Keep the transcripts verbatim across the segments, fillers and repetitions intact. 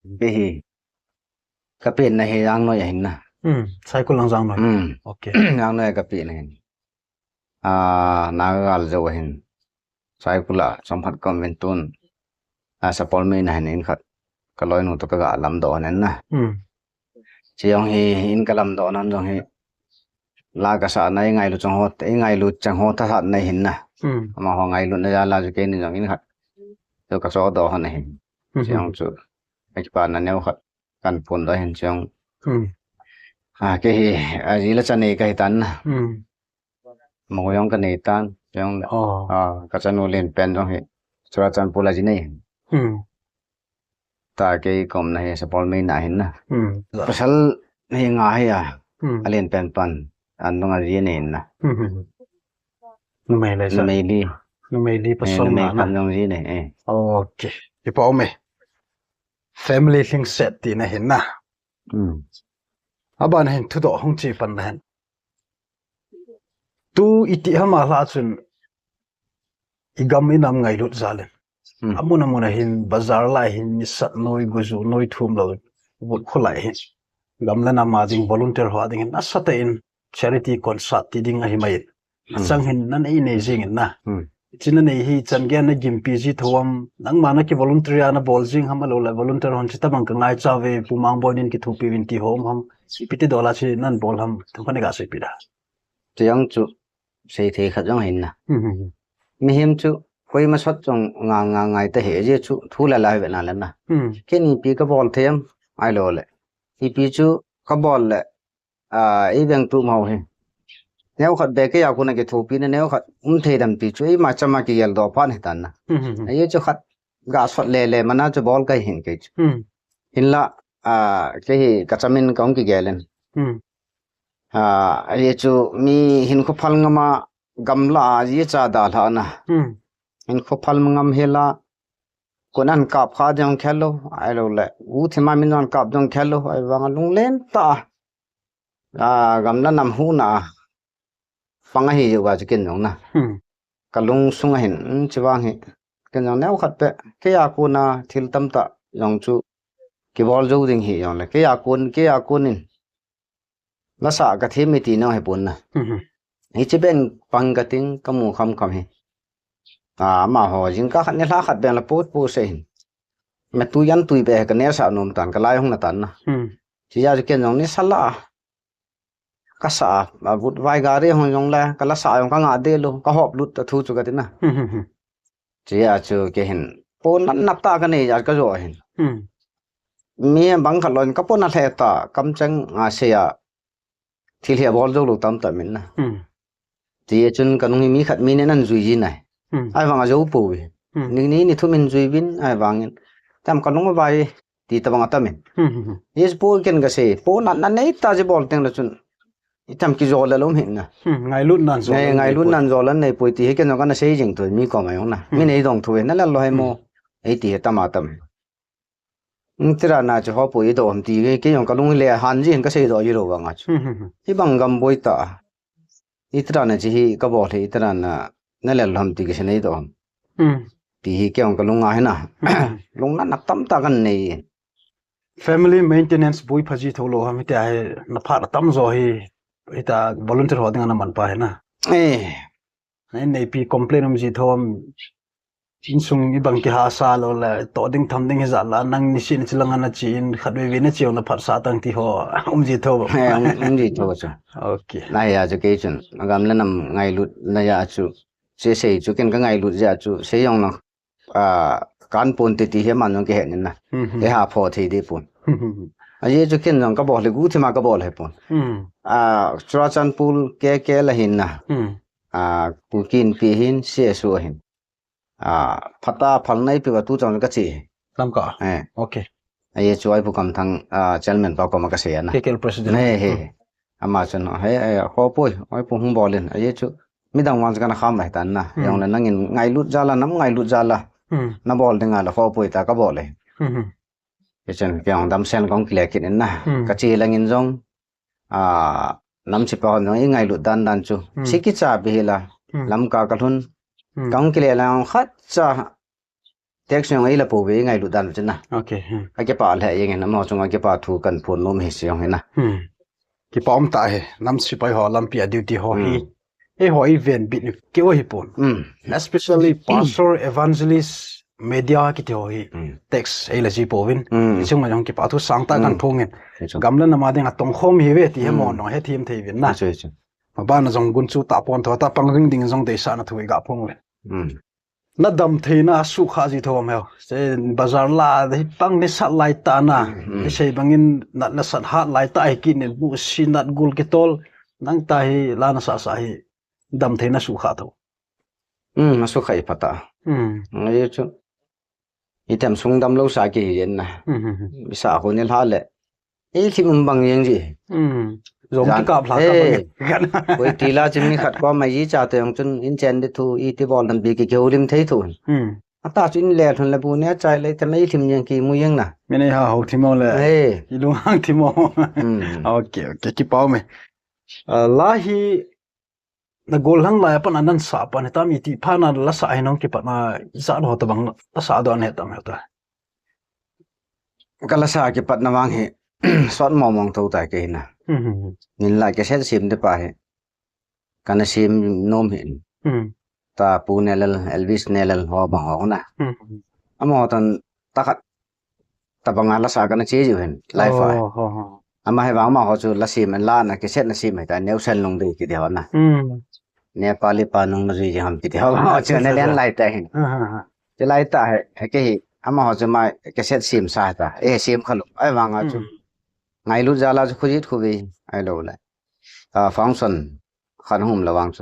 Kei hi. Ka pen na hi Jangnoi ahin na. Hmm. Saikul lang Jangnoi. Hmm. Okay. Jangnoi ka pen na hin. Ah, Naga gal jo ahin. Saikul a, Chomkhat convent tun. Ah, Sapolmei na hin in khat. Ka loinu to ka ga lamdoh nan na. Hmm. Chejong hi, in ka lamdoh nan jong hi. La ka sa na i ngailu chang ho, i ngailu chang ho tha hat na hin na. Hmm. Amaho ngailu na ja la ju ke ni jong in khat. Jo ka so doh na hin. Hmm. Chejong chu. Akipa na neo khat. Kan pun doh hin chejong. Hmm. Ah, kei hi, ah, ji la cha nei ka hi tan na. Hmm. Mo jong ka nei tan, jong le. Oh. Ah, ka chanu len pen jong hi. Churachandpur a ji nei. Hmm. Ta kei kom na hi Sapolmei na hin na. Hmm. Pasal hi nga hi a. Hmm. A len pen pan. An dong a ji nei hin na. Hmm, hmm, hmm. Numei le sa. Numei li. Numei li. Eh, pasal numei nga na. Kan jong ji nei, eh. Okay. Ipa ome. Family lhingset ti na hin na. Hmm. Aban hin thudoh hung chi pan na hin. Tu iti hama la chun i gam i nam ngailut jal in. Hmm. Amun amun a hin bazar lai hin nisat noi guju noi thum lo vut khu lai hin. Gam le nam a ding volunteer ho a ding hin nasatah in charity concert ti ding ahi mai in. Hmm. Achang hin na nei nei jing in na. Hmm. Chi na nei hi chan gei na gimpi ji tho am, nangma na ki volunteer a na bol jing ham ahilou le volunteer hon chi tabang ka ngaicha ve Pu Mangboi nin kithopi vin ti hom ham. Ipi ti dola chi nan bol ham. Thum ka nei ga seipi da. Chejong chu sei thei khat jong hin na. Hmm, hmm, hmm. Mihem chu koima sot jong nga nga ngai ta he je chu thu la la ve na le na. Hmm. Kei ni ipi ka bol them ahilou le. Ipi chu ka bol le, ah, i beng tu mau hi. Neo khat be kei a kona kithopi na neo khat um thei dan pi chu ima chama kigel doh pan hi tan na. Hmm, hmm, hmm. Ahi chu khat ga sot le le mana chu bol ka hin kei chu. Hmm. Hinla, ah, kei hi ka chamin ka hung kigel in. Hmm. Ah, ahi chu mi hinkho phal ngam a gamla a ji cha dalha na. Hmm. Hinkho phal ngam hela. Kun an kap kha jong khel lou, ahilou le. U thima min an kap jong khel lou, ahivang a lunglen ta. Ah, gam le nam huhna a pang ahi jeh uva chu ken jong na. Hmm. Ka lungsung a hin, hmm, chuvang hi. Ken jong neo khat pe, kei a kona thil tamtah jong chu kibol jou ding hi jong le. Kei a kon, kei a kon in. Lasa ka them mi ti nong he pon na. Hmm, hmm. Hiche beng pang ka ting ka mu kham kham hi. Ah, amaho jingkah khat ni lha khat beng la pot pot se hin. Me tu yan tui be ka nesa nom tan ka lai hung na tan na. Hmm. Chija chu ken jong nisa la. Ka sa a, a vut vai gari hung jong le, ka lasa jong ka nga de lou, ka hop lut a thu chu ka ti na. Hmm, hmm, hmm. Chija chu kei hin, pon nat nat ta ka nei ja ka jo hin. Hmm. Mi bang khat lon ka pon a lhe ta, kam cheng a se a, thil hi a bol jou lou tam tam in na. Hmm. Ti a chun ka nung hi mi khat mi nen an jui ji nai. Hmm. Ahivang a jou pou ve. Hmm. Ni, ni, ni thum in jui vin, ahivang in. Tam ka nung a vai, ti tabang a tam in. Hmm, hmm, hmm. Yes, pou ken ka sei, pou na, na nei ta ji bol teng le chun. I tam ki jo le lom hin na. Hmm, ngailut nan jo. Ngai, le ngailut pou. Nan jo le nei pou ti hi ken jong ka na sei jing tu, mi koma jong na. Mi hmm. Nei dong thu ve, na le lo hai mo. Hmm. Ei ti hi tam a tam. Itira na chu ho pu i doh ham ti ve, kei jong ka lung le han ji hin ka sei doh ji lou vang a chu. Hmm, hmm, hmm. Hibang gam boi ta. Itira na chu hi ka bol hi, itira na na lel ham ti ka sei nei doh ham. Hmm. Ti hi kei jong ka lung a hi na. Hmm. Lung na na tam ta kan nei. Family maintenance boi pha ji tho lou ham ti a hi na pha tam jo hi, hita volunteer ho ding a na man pa hi na. Eh. Nei, neipi complain um ji tho am, insung ibang kihahsa lou le, toh ding tham ding hijat la, nang nisin chi lang a na chi in, khat vei vei na chi ong na phatsah tang ti ho, um ji tho. Eh, um, um ji tho chu. Okay. Lai a chu kei chun, agam le nam ngailut na a chu, che sei chu ken ka ngailut jeh a chu, sei jong na, ah, kan pon te ti hi man jong kihe nin na. Hmm, hmm. Ei ha pho thei di pon. Hmm, hmm, hmm. Ajeh chu ken jong ka bol le gu thima ka bol he pon. Hmm. Ah, Churachandpur K K L a hin na. Hmm. Ah, Pu Kinpi hin, C S O a hin. Ah, phat a phal nei pi va tu chang ka chi. Lamka. Eh. Okay. Ajeh chu ai Pu Kamthang, ah, chairman pa koma ka sei a na. K K L president. He, he. Hmm. Ama chun, he, he, kho poi, ai Pu hung bol in. Ajeh chu, midang vang chu ka na kham vai tan na. Hmm. Jong le nangin ngailut jal a, nam ngailut jal a. Hmm. Na bol ding a le kho poi ta ka bol e. Hmm, hmm. Hichun kei jong damsel kong kile kit in na. Hmm. Ka che lang in jong, ah, nam chepa hon jong i ngailut dan dan chu. Hmm. Chi kicha pi hi la. Hmm. Lamka ka lhun. Hmm. Kong kile lang khat cha Text jong eila pou ve, ngailut dan chu na. Okay. Hmm. Akipah lheh jeng in, amaho chunga kipathu kaphon nom hi jong hi na. Hmm. Kipa um tah e, nam sepai ho lampi a duty ho hi. Hmm. Eiho i venbit u keu hi pon. Hmm. Especially pastor, evangelist, media kiti ho hi. Hmm. Text eila ji pouvin. Hmm. Hiche chunga jong kipathu sangtah kaphong in. Hichu. Gam le nam a dinga tongkhom hi ve ti hi mo nong hethem thei uvin na. Hichu, hichu. Mabana jong gunchu tah pon tho tah pang ding ding jong deisahna thu iga phong uvin. Hmm. Na damtheina sukha ji thou ham heo. Hiche bazar la hi pang ni sat lai tah na. Hmm, hmm. Hi sei bangin nat le sat hat lai tah hi kinin bu si nat gul kitol. Nang tah hi la na sasa hi damtheina sukha thou. Hmm, asukha i phat a. Hmm. Ngai chu. Item sung damlou sa kihi jeng na. Hmm, hmm, hmm. Isa ho ni lha le. Eilhim um bang jeng ji. Hmm. Jong jan, kikap lha kap eh, bang. Koi ti la chun mi khat koma i chate jong chun in chen di thu, iti bol dan bi ki kihoulim thei thu. Hmm. Atah chu in le lhun le bu ne chai le item eilhim jeng kimu jeng na. Mi nei ha hou thim o le. Eh. I lunghang thim o. Hmm. Okay, okay, kipa um e. Ah, la hi na gollhang lai a pat a nan sah pan hitam, iti phat na la sah hi nong kipat na ijat ho tabang la sah doh na hitam heta. Ka la sah kipat na vang hi sot mong mong thou tai kei na. Hmm, hmm, hmm. Hinla cassette sem te pa hi kana sem nom hi. Hmm. Ta Pu Nelal, Elvis Nelal ho bang ho na. Hmm. Amaho tan takhat tabang a la sah kana che jiu hin, live a. Oh, ho, ho. Ama hi vang amaho chu la sem, la na cassette na sem hi ta, Neo Sen Lungdei kiti ho na. Hmm. Nepali pa nung na jui jing ham kiti ho. Ah, chu na len lai ta hin. Ha, ha, ha. Chu lai ta hi, hi kei hi, amaho chu ma cassette sem sa ta. Eh, sem kha lou. Ahivang a chu. Hmm. Ngailut jal a chu khojit khovei. Ahilou le. Ah, function khat hung um le vang chu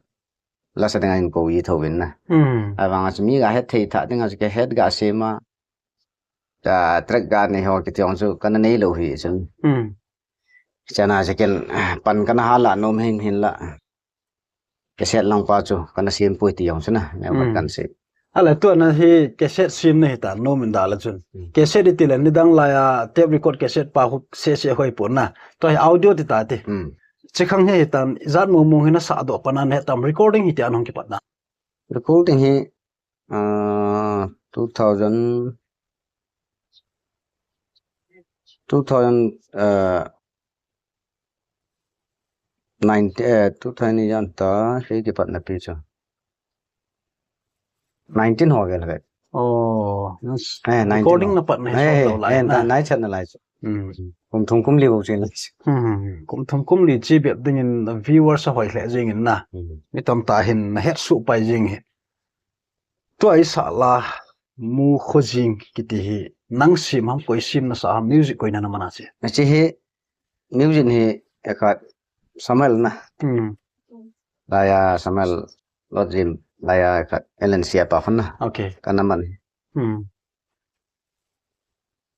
la sa ding a hin kou ji thou vin na. Hmm. Ahivang a chu mi ga het thei tha ding a chu cassette ga sem a. Ah, track ga nei ho kiti jong chu kana nei lou hi chun. Hmm. Chana second pan kana hala nom hin hinla. Cassette lang pa chu kana sem poi ti jong chu na, neo khat kan sei. Hmm. Ahile tua na hi cassette sem na hi ta nom in da la chun. Hmm. Cassette iti le nidang lai a tape record cassette pa khu se se hoi pon na. Tua hi audio ti ta ti. Hmm. Chi khang hi hi tan ijat mong mong hi na sah doh pan a na hetam, recording hi ti a nong kipat na. Recording hi, ah, two thousand, two thousand, ah, nineteen, eh, two thousand jan ta, sei kipat na pi chu. Nineteen ho vel vet. Oh, eh, nineteen recording ho. Na pat na hi eh, sot lou lai eh, na. Nai chat na lai chu. Hmm. Kum thum kum li bou chu na. Hmm. Kum thum kum li chi bep ding in viewers ahoi lheh jing in na. Hmm. Mi tamtah hin na het suh pai jing hi. Tua i sah la Mu Khojing kiti hi nang sem ham, koi sem na sa ham, music koi na na man a che? Hiche hi music hi ekhat Samuel na. Hmm. Lai a Samuel Lotjim, lai a ekhat L N C a pa khun na. Okay. Kana man. Hmm.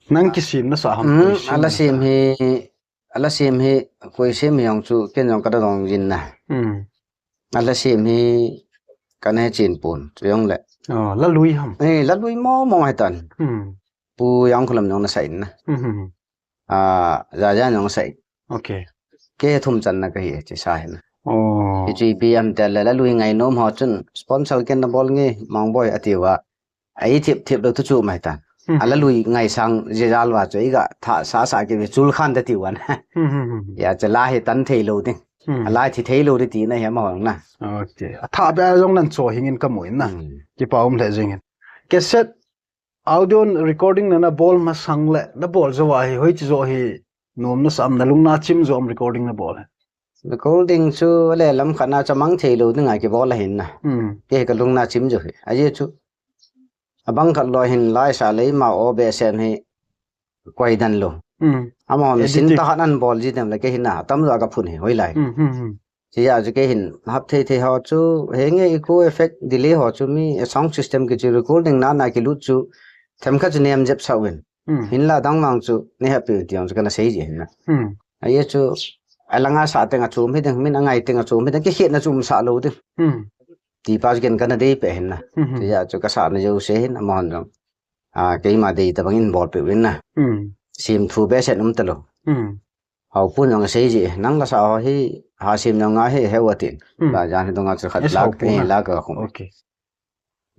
Nang kisem na sa ham, hmm, koi sem na sa? Ala sem hi, ala sem hi, koi sem hi jong chu ken jong kada dong jin na. Hmm. Ala sem hi kana he chen pon, chu jong le. Oh, la lui ham? Eh, la lui mo mo hai tan. Hmm. Pu Jangkholam jong na sa in na. Hmm, hmm, hmm. Ah, Jaja jong sa in. Okay. Kei thum chan na kahi, chi sa hin. Oh. Hichu ipi ham ti le la lui ngai nom ho chun sponsor ken na bol nge, Mangboi ati uva. Ai thip thip lou tu chu mai tan. Hmm. Ala lui ngai sang jejal uva chu iga tha sa sa ke chul khan ta ti uva na. Hmm, hmm, hmm, hmm. Ya, chu la hi tan thei lou ding. Hmm. Ala thi thei lou ding ti na hi ama hong na. Okay. A tha be jong nan cho hing in ka mu in na. Hmm. Kipa um lheh jing in. Cassette audio recording na na bol masang le, na bol jou a hi, hoiche jo hi nom na sa am, na lung na chim jo am recording na bol hi? Recording chu le lam khat na chu mang thei lou ding a kibol ahin na. Hmm. Kei ka lung na chim jo hi. Ajeh chu abang khat lou hin lai sa le ima o be sen hi koi dan lou. Hmm. Amahon sin editing. Tahan an bol ji dem le kei hin na tam jo a ka phun hi hoilai. Hmm, hmm, hmm. Hiche a chu kei hin hap thei thei ho chu, henge echo effect delay ho chu mi sound system kichu recording na na kilut chu themkhat chu nem jep sa uvin. Hmm. Hinla dang vang chu nei happy ti jong chu kana sei ji hin na. Hmm. Ajeh chu alanga sa teng a chom hi ding, min angai teng a chom hi ding, kikhetna chu um sa lou ding. Hmm. Ti pa chu ken kana dei pe hin na. Hmm, hmm. Hiche a chu ka sa na jouse hin amahon jong. Ah, keima dei tabang in bol pe uvin na. Hmm. Sem thu be sen um ta lou. Hmm. Haopu jong asei ji, nang la sa ho hi, ha sem jong nga hi, heu atin. Hmm. La jan hi donga chu khat la, eh, la ka khum. Okay.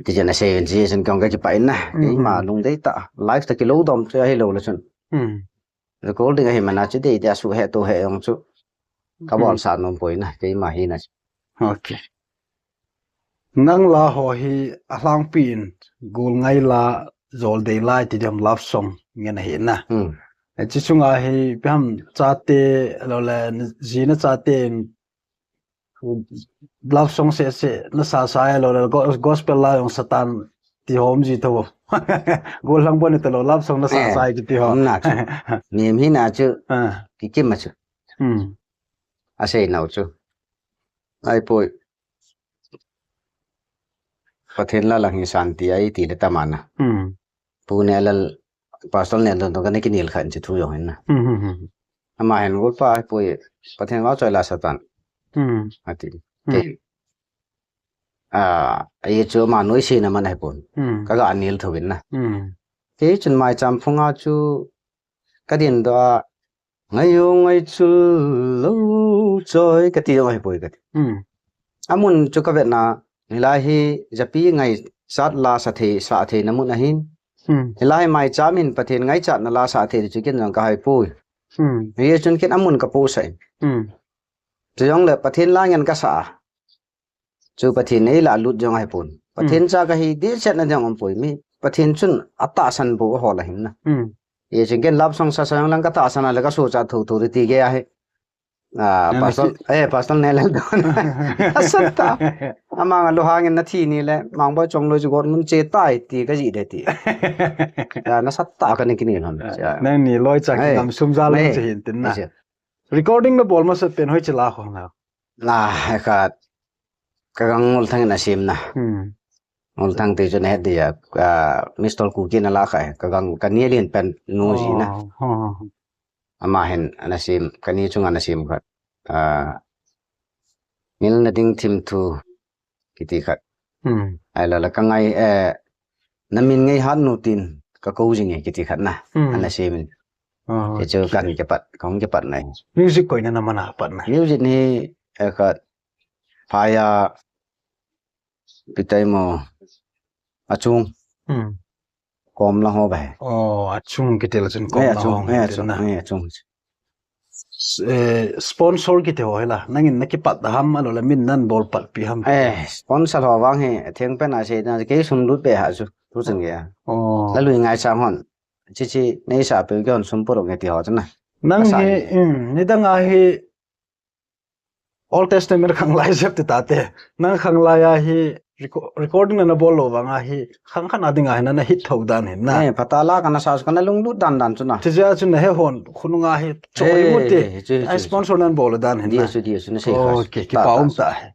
Ti chen asei in, ji chen kong ka kipah in na. Keima lungdei tah. Live tah kilou dom chu ahilou le chun. Hmm. Recording ahi mana chu dei dei a suh he to he jong chu. Ka bol sa nom poi na. Keima hi na chu. Okay. Nang la ho hi alhangpi in gul ngai la, jol dei lai ti dem love song ngen ahi na. Hmm. Chi chunga hi peham chate lo le ji na chate in love song seh seh na sa sa e lo le go-, gospel la jong Satan ti hom ji tho. Gol lang bon ta lo love song na sa sa e kiti ho. Hom na chu. Nim hi na chu. Ah. Ki kim ma chu. Hmm. Asei nau chu. Ai poi. Pathen la lang hi santi ai ti le tamana. Hmm. Pu ne lal Pastor ne don don ka ne kinel khan chi thu jong hin na. Hmm, hmm, hmm. Ama hin gol pa poi Pathen wa choi la Satan. Hmm. Ati. Hmm. Ke. A, ai chu ama noi si na man ai pon. Hmm. Ka ga nel tho in na. Hmm. Ke chun mai cham phunga chu ka din do a ngai yo ngai chul lo choi ka ti jong ai poi ka ti. Hmm. Amun chu ka vet na, hilai hi japi ngaichat la sa thei, sa thei na mun ahin. Hmm. Hilai mai cham hin Pathen ngaichat na la sa thei chu ken jong ka hai poi. Hmm. Hi chun ken amun ka po sa in. Hmm. Chu jong le Pathen la ngen ka sa a. Chu Pathen nei la lut jong ai pon. Pathen cha ka hi di chet na jong om poi mi. Pathen chun atahsan bo ho la hin na. Hmm. Hi chun ken love song sa sa jong lang ka tahsan a le ka so cha tho tho ti ge ahi. Ah, Pastor, eh, Pastor ne le don. Asat ta. Amang a lo hangin na thi ni le, mang boy chong lo ju got mun che tai ti ka ji de ti. Ya, na sat ta ka ni kini hon. Ah, nang ni loi cha ki nam sum ja lo che hin tin na. Recording na bol ma sa pen hoi che la ho na. La, he ka, ka gang ngol thang na sim na. Hmm. Ngol thang te chu na het dia, ah, Mister Kuki na la kha, ka gang ka ni lin pen nu ji na. Oh, oh, oh. Ama hin ana sim, ka ni chunga ana sim khat. Ah, mil na ding thim thu kiti khat. Hmm. Ai la la ka ngai, eh, na min ngai hat nu tin ka ko jing e kiti khat na. Hmm. Ana sim in. Oh, ke chu okay. Kan ke pat, kong ke pat nai. Music koi na na mana pat na. Music ni, eh, khat phaya Pitai mo. Achung. Hmm. Kom la ho ba he. Oh, achung kiti la chun kom la ho. Eh, achung, eh, achung. S-, eh, sponsor kiti ho hila. Nangin na kipat da ham, alo la min nan bol pat pi ham. Eh, sponsor ho vang hi, theng pen a sei na, kei sum lut be ha chu, tu chang ya. Oh. La lui ngai sang hon. Chi chi, nei sa pe ke hon sum puro nge ti ho chun na. Nang hi, mm, ni dang a hi, Old Testament khanglai jep ti ta te. Nang khanglai a hi reco-, recording na na bol lo vang a hi khang khan a ding a hi na na hit tho dan hin na. Eh, phatah la kana sa kana lunglut dan dan chu na. Ti ja chu na he hon khunung a hi choi mu ti. Ai sponsor nan bol dan hin na. Dia chu, dia chu na sei kha. Okay, kipa um ta he.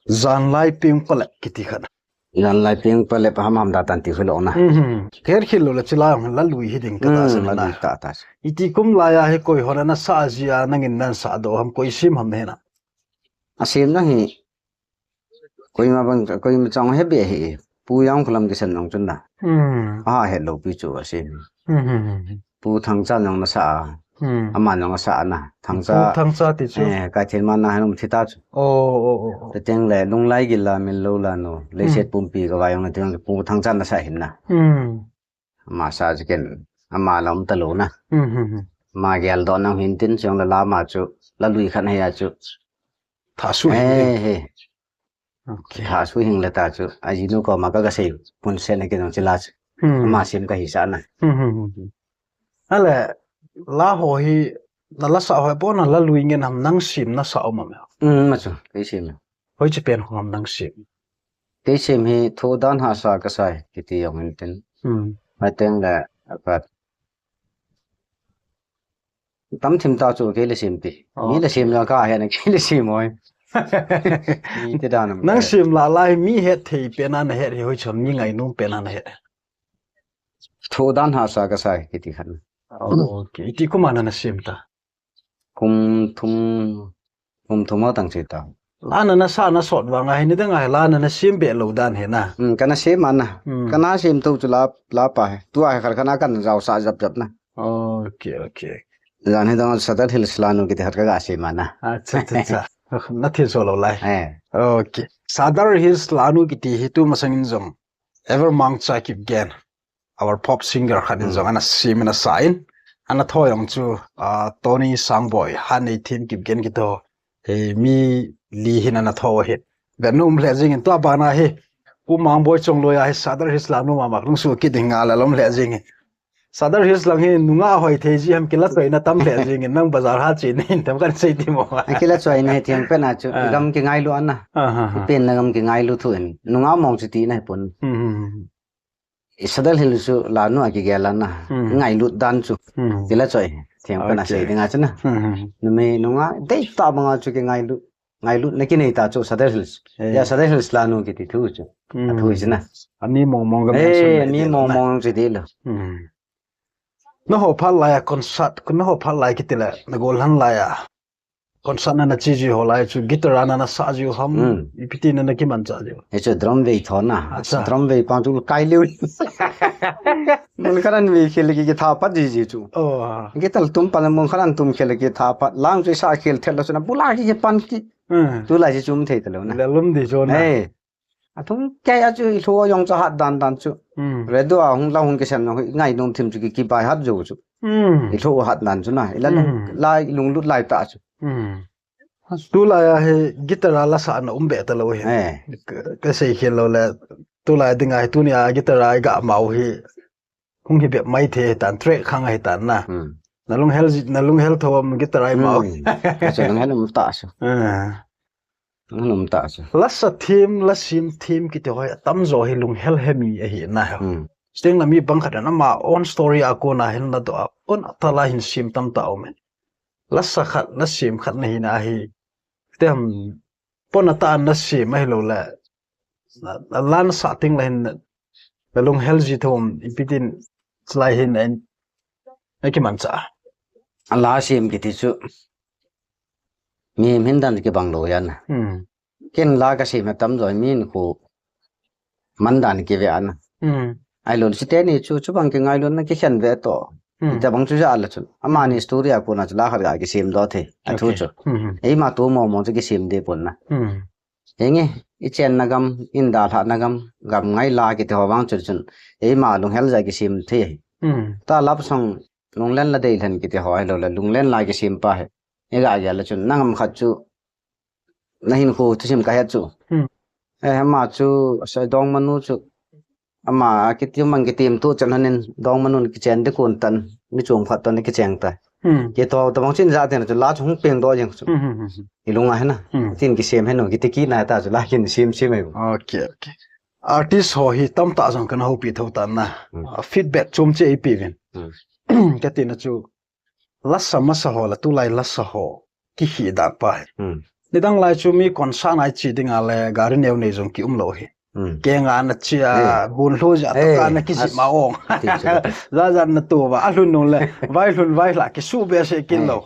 Jan lai ping pale kiti khan. Jan lai ping pale pa ham ham da tan ti hilo na. Mhm. Ker khil lo la chila la lui hi ding ka ta sa na. Iti kum lai a hi koi hon na sa ji a nangin nan sa do ham koi sim ham he na. A sim na hi. Koi ma bang, koi ma chang he be hi. Pu yang khulam kisan nong chun na. Hmm. A he lo pi chu a sim. Mhm. Pu Thangcha nong na sa a. Hmm. Ama nong sa na. Thangcha. Pu Thangcha ti chu. Eh, ka thin ma na han um thi ta chu. Oh, oh, oh, oh. Te teng le, lunglai gil la, mil lo la no. Le set pumpi ka vai ong na teng Pu Thangcha na sa hin na. Hmm. Ama sa chicken. Ama la um ta lo na. Hmm, hmm, hmm. Ma gel do nang hin tin chong la la ma chu. La lui khan he ya chu. Tha su hin. Eh, he. Okay. Tha su hing le ta chu, a jinu ko ma ka ka sei, pun sen ke nong chila chu. Hmm. Ma sim ka hi sa na. Hmm, hmm, hmm, hmm. Ale, la ho hi, na la sa ho, po na la lui ngen ham nang sim na sa o ma me. Hmm, ma chu, kei sim. Hoi chi pen ho ham nang sim. Kei sim hi, thu dan ha sa ka sai, kiti yong hin tin. Hmm. Ma teng le, ka Tam thim ta chu kei le sim ti. Oh. Mi le sim la ka he na kei le sim oi. Mi ti dan am. Nang sim la lai mi het thei pen a na het hi hoi chon mi ngai num pen a na het. Thu dan ha sa ka sai kiti khan. Oh, okay. Iti kum a na na sim ta. Kum thum Kum thum ho tang chi ta. La na na sa na sot vang a hi ni dang a hi la na na sim be lo dan hi na. Hmm, kana sim ana. Hmm. Kana sim to chu la, la pa hi. Tu a hi khal kana kan jao sa jap jap na. Okay, okay. Jan hi dang Sadar Hills la nu kiti khat ka ga sim ana. Acha, acha, acha. Na thil so lo lai. Eh. Okay. Sadar Hills Lanu kiti hi tu masang in jong Ever Mangcha Kipgen, our pop singer khat in jong ana sim in asa in. Ana tho jong chu, ah, Tony Sangboi, Hanei Thim Kipgen kiti ho. He mi li hin ana tho hi. Ve nom le jing in tua bana hi. Pu Mangboi Chongloi a hi Sadar Hills Lanu mama lungsu kiding a la lom le jing hi. Sadar Hills lang hi nunga hoi thei ji ham kila choi na tam le jing in nang bazar ha chi ni in tam kan sei ti mo. A kila choi na hi thiang pen a chu, ah, gam kingailu ana. Ah, ha, ha. Pen na gam kingailu thu in. Nunga mong chu ti na hi pon. Hmm, hmm, hmm. I Sadar Hills chu Lanu a kigel ana. Hmm. Ngailut dan chu. Hmm. Kila choi. Thiang pen a, okay, sei ding a chu na. Hmm, hmm, hmm. Numei nunga dei ta banga chu kingailu. Ngailut na kinei ta chu Sadar Hills. Eh. Ya Sadar Hills Lanu kiti thu chu. Hmm. A thu chu na. Ani mong mong gam. Eh, ani mong mong chu ti lo. Hmm. Na ho phat lai a concert, na ho phat lai kiti le, na gol han lai a. Concert na na chi ji ho lai chu, guitar na na sa ji ham, hmm, ipi ti na na kiman cha ji. He chu drum vei tho na. Acha. Drum vei pang chu kai liu. Mun karan vei khel ki, ki tha pat ji ji chu. Oh. Guitar tum pan mun karan tum khel ki tha pat. Lang chu sa khel thel lo chu na bula ki, ki pan ki. Hmm. Tu lai ji chum thei ta lo na. Le lum di jo na. Hey. A thum kei a chu i lhu jong chu hat dan dan chu. Hmm. Radio a hung la hung kisem jong ngai nom thim chu ki, ki bai hat jo chu. Hmm. I lhu hat dan chu na. I la lung, hmm, lai lunglut lai ta chu. Hmm. Tu lai a hi guitar a la sa na um be ta lo hi. Eh. Ka, ka sei khel lo le tu lai ding a hi tuni a guitar a i ga mau hi. Hung hi bep mai thei hi tan, track khang hi tan na. Hmm. Na lunghel ji, na lunghel tho am guitar a i mau. Hmm. Ka chu lunghel um ta chu. Ah. Lunghel um ta chu. La sa thim, la sim thim kiti ho hi atam jo hi lunghel hemi ahi na. Hmm. Sting na mi bang khat na ama own story a kona hin na doh a, kon a ta la hin sim tam ta um e. La sa khat, la sim khat na hi na hi. Tem pon a ta na sim ahi lo le. Na, na lan sa ting la hin na, na lunghel ji thom, ipi tin, chulai hin na in, na kiman cha. A la sim kiti chu. Mi min dan ki bang lo yan. Hmm. Ken la ka sim na tam jo min khu man dan ki ve an. Hmm. Ai lo si te ni chu, chu bang ki ngailu na ki khen ve to. Hmm. Ita bang chu ja la chu. Ama ni story a kona chu la khat ga ki sim do the. A thu, okay, chu. Hmm, hmm. Eima tu mo mo chu ki sim de pon na. Hmm. Henge, i chenna gam, i dalhahna gam, gam ngai la kiti ho vang chun chun. Eima lunghel ja kisim thei. Hmm. Ta love song, lunglen la dei lhen kiti ho hi lo le, lunglen la kisim pa hi. I ga gel le chun, na gam khat chu, na hinkho thusim ka het chu. Hmm. Eh, ama chu, sa dong manu chu, ama, a kitim mang kitim tu chan hanin dong manun kichen di kun tan, mi chom khat tan kicheng ta. Hmm. Kito, tabang chin ja ten chu la chu hung peng do jeng chu. Hmm, hmm, hmm, hmm. I lunga hena. Hmm. Tin kisem henu, kiti kina ta chu la kin sim sim e. Okay, okay. Artist ho hi tam ta jong kana hopi tho ta na. Hmm. Ah, feedback chom che i pe vin. Hmm. Ka tina chu, lasa masa ho la tulai lasa ho kihi dan pa hi. Hmm. Nidang lai chu mi concert a i chi ding a le gari neo nei jong ki um lo hi. Hmm. Kenga na chia, eh, bun lhu ja, eh, toka na kiji ma ong. Ti chu. Ja ja na tu va, a lhun nung le, vai lhun vai la, ki su be se kin lo.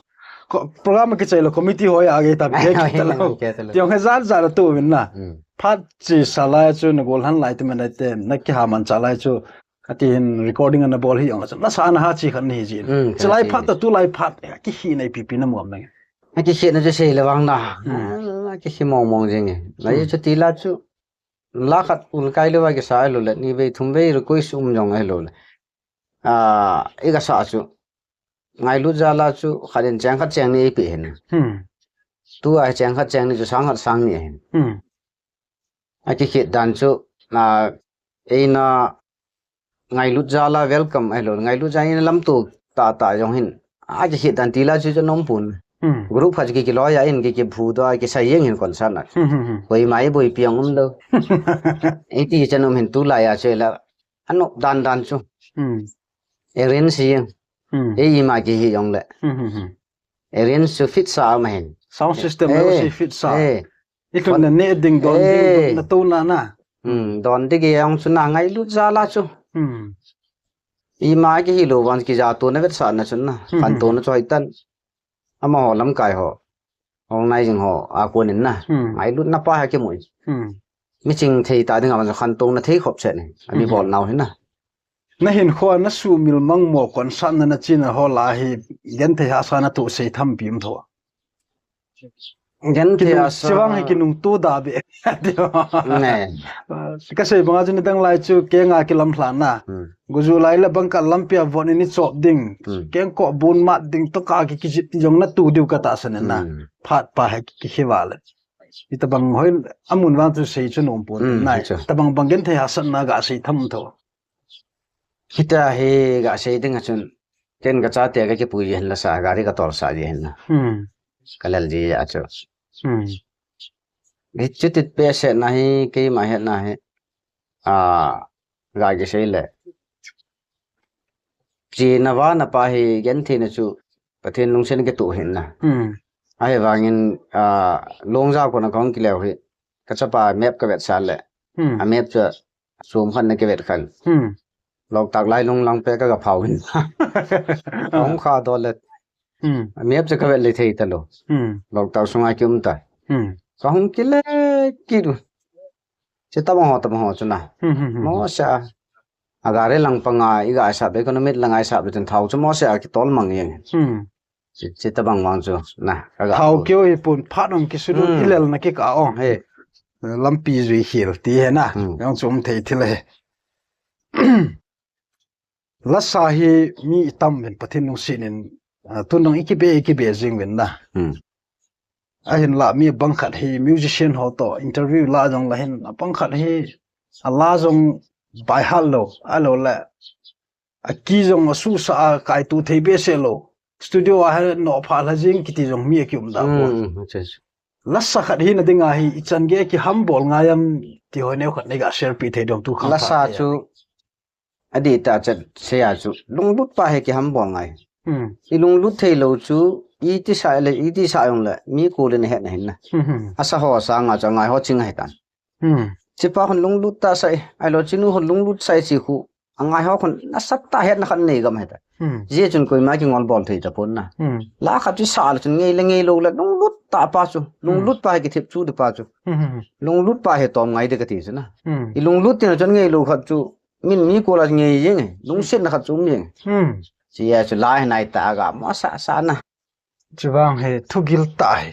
Ko, program ki chai lo, committee ho ya ge ta, be ki ta lo. Ke ta lo. Tiong he ja ja na tu min na. Hmm. Phat chi sa lai chu na gol han lai ti man te, na ki ha man cha lai chu. Ati hin recording ana bol hi ong la chu. Na sa na ha chi khan ni hi ji. Hmm, chi lai phat ta tu lai phat, eh, ki hi nei pi pi na muam na. A ki hi na chu sei le vang na. Hmm. A ki hi mong mong jing e. Na, hmm, chu ti la chu. La khat ul kai le va ki sa lo le, ni vei thum vei request um jong ai lo le. A, i ka sa chu. Ngailut ja la chu, khat in cheng khat cheng ni i pe hin. Hmm. Tu a cheng khat cheng ni chu sang khat sang ni hin. Hmm. A ki khit dan chu, a, eina ngailut ja la welcome ai lo, ngailut ja in lam tu ta ta jong hin. A ki khit dan ti la chu chu nom pun. Hmm. Group khat ki ki lo ya in ki ki phu do a ki sa yeng hin concert na. Hmm, hmm, hmm. Koi mai boi piang um lo. Ei ti chen um hin tu la ya che la. Anop dan dan chu. Hmm. Arrange si yeng. Hmm. Ei ma ki hi jong le. Hmm, hmm, hmm. Arrange chu fit sa ma hin. Sound system, eh, lo si fit sa. Eh. I hlun na ne ding don ding, eh, na to na na. Hmm, don ding e ong chu na ngailut ja la chu. Hmm. I ma ki hi lo van ki ja to na vet sa na chu na. Hmm. Khan to na chu hai tan. Ama ho lam kai ho. Hong nai jing ho a ko nin na. Hmm. Ngailut na pa ha ki mu. Hmm. Mi ching thei ta ding a van khan to na thei khop che ni. Ami, hmm, bol nau hi na. Na hinkho a na sumil mang mo concert na na chin a ho la hi gen thei ha sa na tu sei tham pi um tho. Genthei asa. Chivang hi kinungto da be. Ka sei banga chu nidang lai chu kenga kilamlhahna. Guju lai le bangkhat lampi a von in i chop ding. Kengkoh bun mat ding toh ka ki kijit ti jong na tu diu ka tahsan na. Phat pa hi ki, ki hiva le. Hitabang hoi amun vang chu sei chu nom pon nai. Tabang bang genthei hasatna ga sei tham tho. Hita hi ga sei ding a chun. Ken ka chate ka kipui ji hin la sa, gari ka tol sa ji hin la. Ka lel ji a chu. Hi chutit pe se na hi, keima het na hi. A, ga ki sei le. Chi na va na pa hi genthei na chu, Pathen lungsen kituh hin na. Ahivangin, a, Longja kona kahung kileu hi. Ka chapa map ka vet sa le. A map chu sum khan na kivet khan. Loktak lailung lang pe ka ga phau hin. Hung kha do le. A map chu ka vet le thei ta lo. Loktak sunga ki um ta. Ka hung kile kilu. Chi tabang ho, tabang ho chu na. Mo sa. A gari lang panga i ga sa be economic lang ai sa be chun thau chu mo sa ki tol mang yen. Chi, chi tabang vang chu na, ka ga thau keu hi pun phat um kisulut i lel na kika o. Lampi jui hil ti he na. Yang chu um thei thil he. Lasa hi mi i tam vin Pathen lungset in, a, tun dang i kibe, i kibe jing vin na. Ahin la mi bangkhat hi musician ho to interview la jong la hin, a bangkhat hi a la jong by heart lo, a lo le. A key jong a susa a kaitu thei behseh lo. Studio a he no pha la jing kiti jong mi a ki um da. Lasa khat hi na dinga hi i chan ge ki hambol ngai am ti ho neo khat nei ga share pi thei dom tu khang. Lasa chu a di ta chat se ya chu lunglut pa he ki hambol ngai. I lunglut thei lo chu i ti sa le, i ti sa jong le mi ko le ne het na hin na. A sa ho sa nga chu ngai ho ching he tan. Chipa khun lunglut ta sai, ai lo chinu khun lunglut sai chi khu. A ngai ho khun nasat ta het na khan nei gam he ta. Ji chun koima ki ngol bol thei ta pon na. La khat chi sa le chun ngei le ngei lo le lunglut ta pa chu. Lunglut pa he ki thip chu di pa chu. Lunglut pa he tom ngai de ka ti chu na. I lunglut ti na chun ngei lo khat chu. Min mi ko la ngei jeng, lungset na khat chu um jeng. Chi ya chu lai nai ta ga mo sa sa na. Chivang he thugil ta he.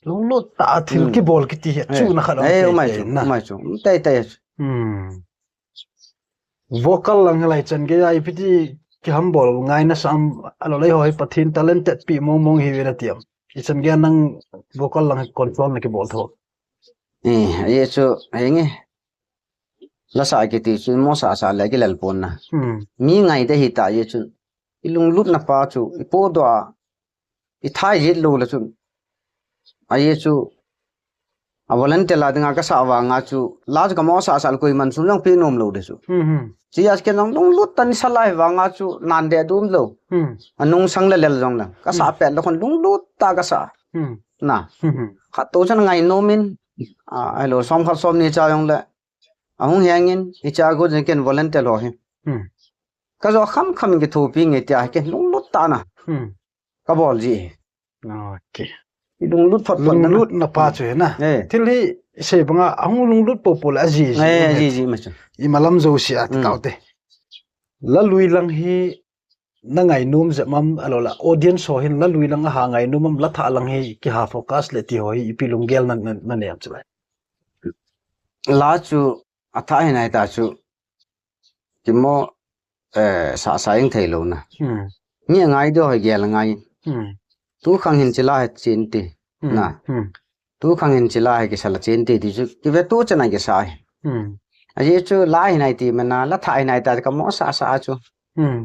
Lunglut ta thil kibol kiti he chu na khat um tei tei na. Umai chu, umai chu. Um tei tei. Vocal lang lai chan ge ai piti ki hambol ngai na sam a lo lai ho he Pathen talented pi mong mong hi ve na tiam. I chan ge nang vocal lang control na kibol tho. Eh, ai chu ai nge. Lasa kiti chu mo sa sa le ki lel pon na. Mi ngai de hi ta ye chu. I lunglut na pa chu, i po do a, i thai jit lo le chun. A ye chu, a volunteer la dinga ka sa vanga chu, la chu ka mo sa sa le koiman sum jong pe nom lo de chu. Chi ya ke nang lunglut ta ni sa lai vanga chu, nan de dum lo. A nung sang le lel jong le. Ka sa pet le khun lunglut ta ka sa. Na. Khat to chan ngai nom in, a, ai lo som khat som ni cha jong le. A hung heng in, i cha go jeng ken volunteer lo hi. Ka jo kham kham ki thopi nge tia ke lunglut ta na. Ka bol ji. Okay. I lunglut phot phot na. Lunglut na pa chu he na. Eh. Thil hi sei banga a hung lunglut po po le a ji ji. Eh, ji ji ma chu. I malam jo si a ti tau te. La lui lang hi na ngainom jep mam a lo la audience ho hin la lui lang a ha ngainom mam la thah lang hi ki ha focus le ti ho hi ipi lunggel na, na, na nem chu lai. La chu a thah hin ai ta chu. Kimo, eh, sa, sa ing thei lo na. Mi a ngai do hoi gel ngai. Tu khang hin chi la he chin ti. Na. Tu khang hin chi la he ki sa la chin ti ti chu. Ki ve tu chana ki sa he. A ye chu la hin ai ti mana la thah hin ai ta ka mo sa sa chu.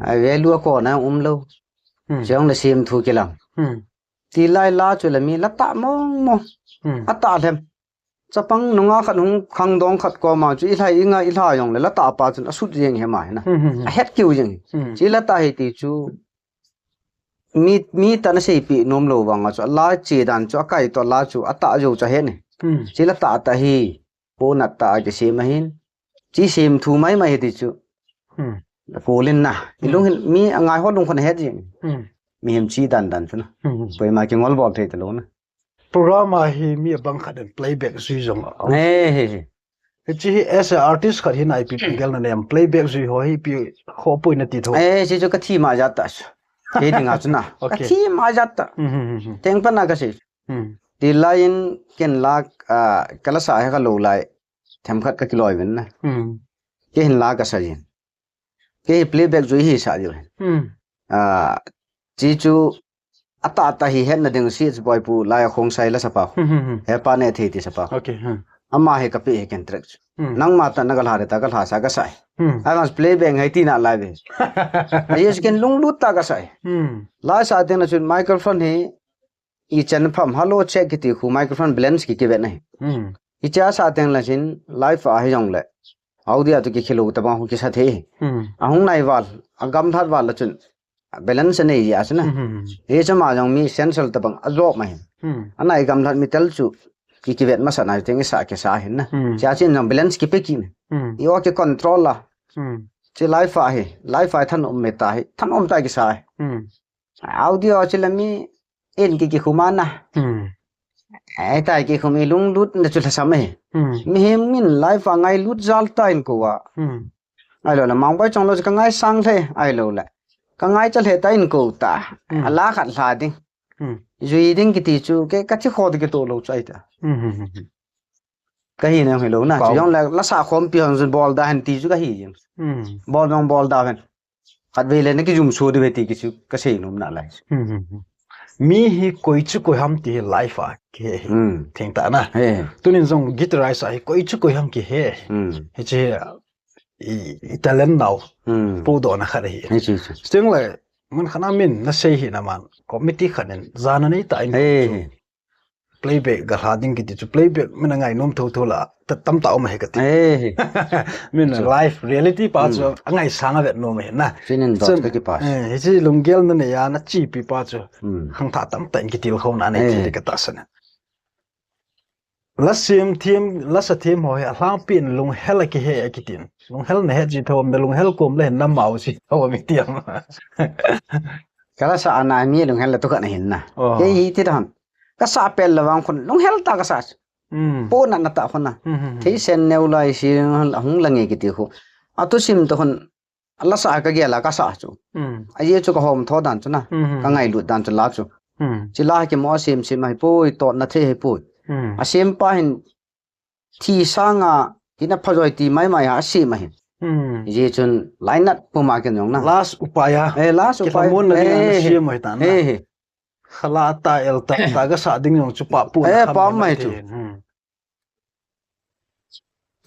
A ve lu ko na um lo. Chong le sim thu ki lam. Ti lai la chu le mi la ta mong mong. A ta lem. Chapang nunga khat hung khang dong khat ko ma chu i lai i nga i la jong le la ta pa chun a sut jeng he ma he na. A het kiu jeng. Chi la ta he ti chu mi, mi ta na sei pi nom lo vang a chu a la che dan chu a kai to la chu a ta jo cha he ne. Chi la ta ta hi po na ta a ki sem a hin. Chi sem thu mai mai he ti chu. Ko len na. I lung hin mi a ngai ho lung khon het jeng. Mi hem chi dan dan chu na. Koima ki ngol bol thei ta lo na. Program a hi mi abang khat in playback jui jong a um. He, he, he. Hichi hi as a artist khat hin ipi gel na nem playback jui ho hi ipi ho pui na ti tho. Eh, hichi chu ka thi ma jat ta. Ke ding a chu na. Okay. Ka thi ma jat ta. Hmm, hmm, hmm, hmm. Teng pa na ka sei. Hmm. Ti lai in ken la, ah, ka la sa hi ka lo lai. Themkhat ka kiloi ven na. Hmm. Kei hin la ka sa jin. Kei hi playback jui hi sa diu hin. Hmm. Ah, chi chu ata ta hi het na ding si boy pu lai a khong sai la sa pa. Hmm, hmm, hmm. He pa ne thei ti sa pa. Okay, hmm. Ama hi ka pi hi ken track chu. Hmm. Nang ma ta na ka la de ta ka la sa ka sa. Hmm. Ai mas playback hai ti na lai ve. Ai yes ken lunglut ta ka sa. Hmm. Lai sa ding na chun microphone hi i chen pham hello check kiti khu microphone balance ki kivet na hi. Hmm. I cha sa teng la chin live a hi jong le. Audio tu ki khilu ta bang hu ki sa the. Hmm. A hung nai val, a gam that val la chun. A balance nei ya chun na. Hmm, hmm, hmm. Hi cha ma jong mi sensor ta bang a job ma hin. Hmm. A nai gam that mi tel chu ki kivet ma sa nai teng i sa ki sa hin na. Hmm. Cha chin jong balance ki pe ki na. Hmm. I o ki control la. Hmm. Chi live a hi, live a than um me ta hi, than um ta ki sa hi. Hmm. Audio chu la mi en ki ki khuma na. Hmm. Ai tai ki khumi lunglut na chu la sa me. Hmm. Mi hem min live a ngai lut jal ta in ko wa. Hmm. Ai lo la mang bai chong lo ka ngai sang the, ai lo la. Ka ngai cha le ta in ko ta. Hmm. A la khat la ding. Hmm. Jui ding ki ti chu ke ka chi kho de ki to lo chai ta. Hmm, hmm, hmm, hmm. Ka hi na hi lo na. Pau. Chu jong la, la sa khom pi hon jun bol da han ti chu ka hi jing. Hmm. Bol jong bol da han. Khat ve le na ki jum su de ve ti ki chu ka sei nom na lai. Hmm, hmm, hmm. Mi hi koi chu koi ham ti hi live a ki he hi. Hmm. Theng ta na. He. Tunin jong guitarist a hi koi chu koi ham ki he. Hmm. Hi chi i, i talent nau. Hmm. Pu do na khat hi. Hi chi chi. Sting le, man khana min na sei hi na man. Committee khat in, jana nei ta in. He, chu. He. Playback ga hla ding kiti chu playback min a ngai nom tho tho la, ta tam ta um he kati. Eh. Min a chu live reality pa chu, hmm, a ngai sang a vet nom he na. Chinin dot chun, ka kipa. Eh, hi chi lunggel na nei a na chi pi pa chu. Hmm. Hang tha tam ta in kitil khou na nei, eh, ti ka ta sa na. La sim thim, la sa thim ho he, a hlang pin lunghel a ki he a kitin. Lunghel na he chi tho, na lunghel kom le na mau chi tho mi tiam. Ka la sa ana mi lunghel la tu ka na hin na. Oh. Ke hi ti dan. Ka sa pel la vang khun, lunghel ta ka sa. Hmm. Po na na ta khun na. Hmm, hmm, hmm. Thei sen neu lai si hung la nge kiti khu. A tu sim to khun, la sa ka gel a ka sa chu. Hmm. A ye chu ka hom tho dan chu na. Hmm, hmm, hmm. Ka ngailut dan chu la chu. Hmm. Chi la ki mo sim sim ai poi, to na the he poi. Hmm. A sim pa hin thi sanga, kina phajoi ti mai mai ha sim a hin. Hmm. Ye chun lainat puma ken jong na. Last upai a. Eh, last upai. Kipa mun na ding a na, eh, sim a hi ta na. Eh, eh. Khala ta el ta, ta ka sa ding jong chu pa pu na, eh, kham pa mai mai chu. Hmm.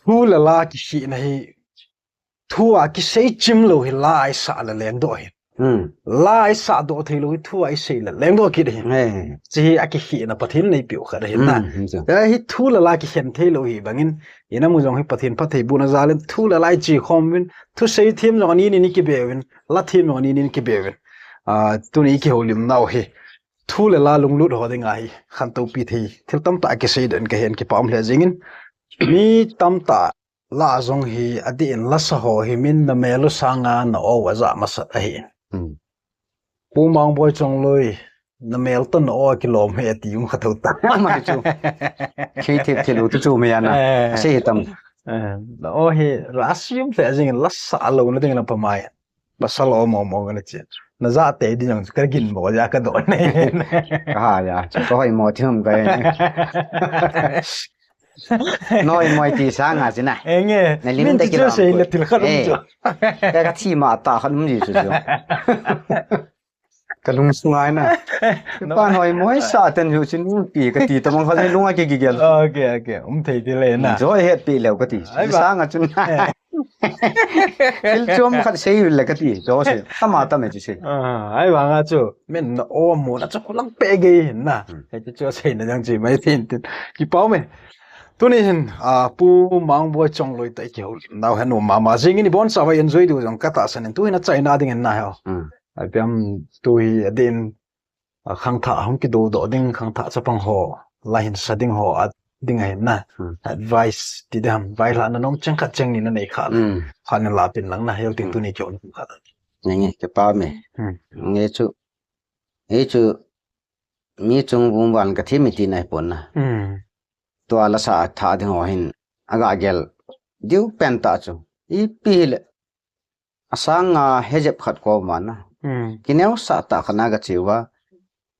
Thu le la ki si na hi, thu a ki sei chim lo hi la i sa le leng do hi. Hmm. La i sa do thei lo hi, thu a i sei le leng do ki de hi. He. Chi hi a ki hi na Pathen nei piu kha de hi na. Hmm, hmm, so. Eh, hi thu le la ki hen thei lo hi bangin, ina mu jong hi Pathen pha thei bu na jal in thu le la i chi khom vin, thu sei thim jong ani ni ni ki be vin, la thim jong ani ni ni ki be vin. Ah, tuni ki holim nau hi. Thu le la lunglut ho ding a hi, khantou pi thei. Thil tam ta ki sei den ka hen ki pa um le jing in. Mi tam ta la jong hi, a di in la sa ho hi min na mel u sanga na o wa ja ma sa a hi. Hmm. Pu Mangboi Chongloi, na mel ta na o ki lom he ti um kha tho ta. Ma chu. Khi thip thil u tu chu mi ana. Eh. A sei hi tam. Eh, na o hi, la sim le jing in la sa lo na ding na pa mai. Pasal o mo mo ka na chi. Na ja te di jong ka gin mo ja ka do ne. Ka ha ya, ka hoi mo thum ka. Noi mo ti sanga chi na. Enge. Na lim min te ti ki chu lam sei ko. Le til khat um, eh, chu. Ka, ka thi ma ta khat um ji chu chu. Ka lung sungai na. No. Pa noi mo sa ten ju chin pi ka ti ta mong khat lunga ki ki gel. Okay, okay. Um thei ti le na. Jo het pi leu ka ti. Ai ba. Sanga chun. Eh. Thil chom khat sei le ka ti, jo sei. Tama tama chu sei. Ah, ai vanga chu, min na o mo na chu kulang pe ge na. Hmm. Hei chu chu sei na jang chi mai tin tin. Ki pau me. Tuni hin, ah, Pu Mangboi Chongloi ta ki hol. Nau hen um mama. Jing in i bon sa vai enjoy du jong ka ta san in. Tu hin a chai na ding in na he. Hmm. Ai piam tu hi a din. A, khangthah hung kido doh ding, khangthah chapang ho, la hin sa ding ho, a ding ahin na. Hmm. Advice ti ding ham, vai la na nom cheng khat cheng ni na nei kha. Hmm. Kha na la pin lang na, heu ting, hmm, tuni kyo na kha. Nge nge, ke pa me. Hmm. Nge chu, nge chu, mi chung vung van ka thi mi ti na hi pon na. Hmm. Tua la sa tha ding ho hin, aga gel, diu pen ta chu. Ipi le, a sanga he jep khat ko ma na. Hmm. Kineu sa ta khana ka chiu va.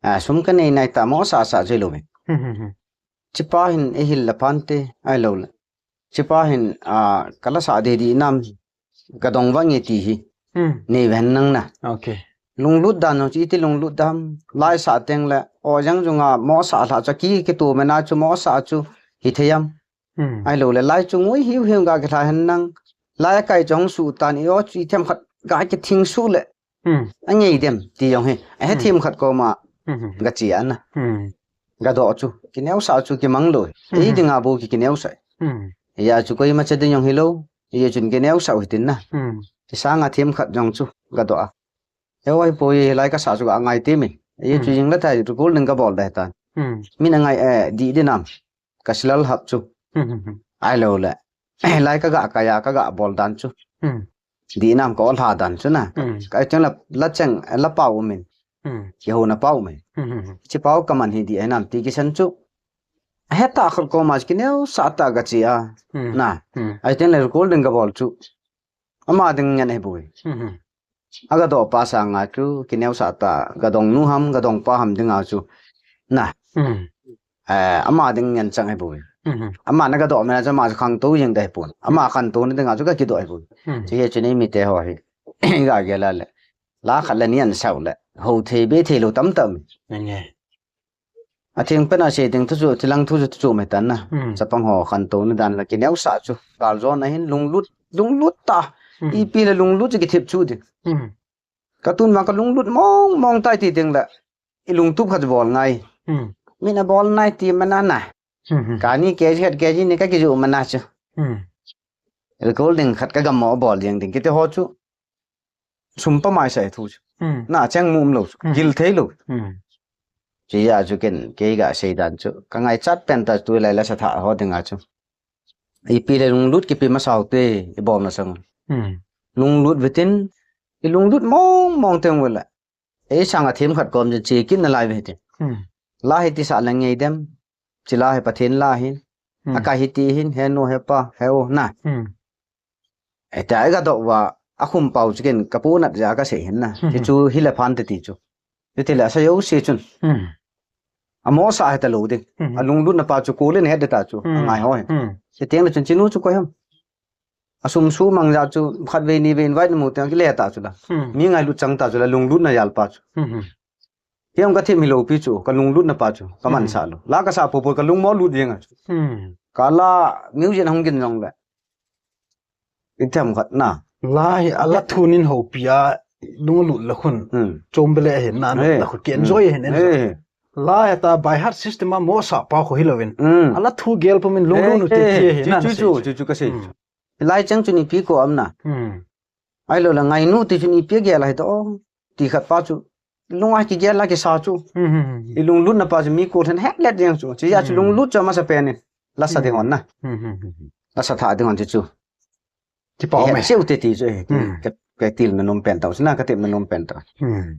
A, sum ka nei nai ta mo sa sa jui lo me. Hmm, hmm, hmm. Chipa hin eihil le phante, ahilou le. Chipa hin, ah, kala sa didi nam, gadong vang e ti hi. Hmm. Nei ven nang na. Okay. Lunglut dan ho chu iti lunglut dan, lai sa teng le, o jang jung a, mo sa la chu ki, kitu mena chu mo sa chu, hithei am. Hmm. Ahilou le, lai chu ngui hiu hiu ga kithla hen nang. Lai kai chu hung su tan i o chu i themkhat ga kithing su le. Hmm. Angei dem ti jong hi. Ahe Hmm. themkhat koma Hmm, hmm, hmm. gache ana. Hmm. Gadoh chu. Kineosah chu kimang lou. Hmm. Ei dinga bou ki kineosah. Hmm. Hia chu koima che ding jong hilou. Hia chun kineosah u hitin na. Hmm. Kisanga themkhat jong chu gadoh a. Eoi poi lai kasa chu angai ti mi. Hia chu Hmm. jing la thai tu kul ding kabol dai tan. Hmm. Min angai e di di nam. Ka silal hap chu. Hmm, hmm, hmm. Ahilou le. Lai ka ga kaya ka ga bol dan chu. Hmm. Di nam ka ol ha dan chu na. Hmm. Ka chang la, la chang, la pau min. Hmm. Ki ho na pau min. Hmm, hmm, hmm. Chi pau ka man hi di nam ti kisan chu. Heta khol koma kineosah ta gache a. Hmm. Na. Hmm. Ai ten le recording kabol chu. Ama ding ngen ahi bou. Hmm, hmm. Agadoh pa sanga chu, kineosah ta, gadong nu ham, gadong pa ham dinga chu. Na. Hmm. Eh, ama ding ngen chang ahi bou. Hmm, hmm. Ama na gadoh mena chu ama chu khangtou jeng dai pon. Ama khangtou na dinga chu ka kidoh ahi bou. Hmm. Chu hi chu nei mite ho hi. Ga gel a le. La khat le ni an sau le. Ho thei be thei lou tam tam. Nge. Atheng pen a sei ding thu chu, thilang thu chu, thu chu mai tan na. Hmm. Chapang ho khantou na dan la kineosah chu. Gal jon ahin lunglut, lunglut ta. Hmm. Ipi le lunglut chu kithip chu ding. Hmm. Ka tun ma ka lunglut mong mong tai ti ding la. I lungtup khat bol ngai. Hmm. Min a bol nai ti mana na. Hmm, hmm. Ka ni ke het ke ni ka kiju mana chu. Hmm. Recording khat ka gam mo bol ding ding kiti ho chu. Sum pa mai sai thu chu. Hmm. Na chang mum lou chu. Hmm. Gil thei lou. Hmm. Chi ya chu ken, kei ga sei dan chu. Ka ngai chat pen ta tu lai la sa tha ho dinga chu. Ipi le lunglut kipi ma sau te, i bol na sang. Hmm. Lunglut vitin, i lunglut mong mong teng vela. Ei sanga themkhat kom jen che kin na lai ve ti. Hmm. La hi ti sa la ngei dem. Chi la hi Pathen la hin. Hmm. A ka hi ti hin, he nu he pa, he u na. Hmm. Eta ai gadoh va, a khum pau chu ken ka pu nat ja ka sei hin na. Hmm. Ti chu hi le phan te ti chu. Ti ti le sa yo si chun. Hmm. A mo sa he ta lou ding. Hmm. A lunglut na pa chu ko le he de ta chu. Hmm. A ngai ho he. Hmm. Ti tiang le chun chinu chu ko hem. A sum su mang ja chu khat ve ni ve invite mu tiang ki le ta chu la. Hmm. Mi ngailut chang ta chu la lunglut na jal pa chu. Hmm, hmm. Hiam ka thim hi lou pi chu, ka lunglut na pa chu, ka man Hmm. sa lou. La ka sa po po ka lung mo lut jeng a chu. Hmm. Ka la music hung gin jong le. I them khat na. La hi a la thu nin ho pi a lunglut la khun. Hmm. Chom bele hin na, Eh. la khun ki enjoy Hmm. hin enjoy. Eh. La hi ta by heart system a mo sa pa kho hi louvin. Hmm. A la thu gel po min lunglut Eh, nu ti eh, ti hi chu, na chu, na chu, sei chu. chu, chu ka sei Hmm. chu. Lai chang chu ni pi ko am na. Hmm. Ai lo la ngai nu ti chu ni pi gel a hi to. Ti khat pa chu. Lung a ki gel a ki sa chu. Hmm, hmm, hmm, hmm. I lunglut na pa chu mi ko then het let jeng chu. Chi ya chu Hmm. lunglut chu ma sa pen in. La sa Hmm. ding hon na. Hmm, hmm, hmm, hmm. La sa tha ding hon ti chu. Ti pa He om e. Siu te ti chu e. Hmm. Ka, ka til na nom pen tau. Sina ka til na nom pen tau. Hmm.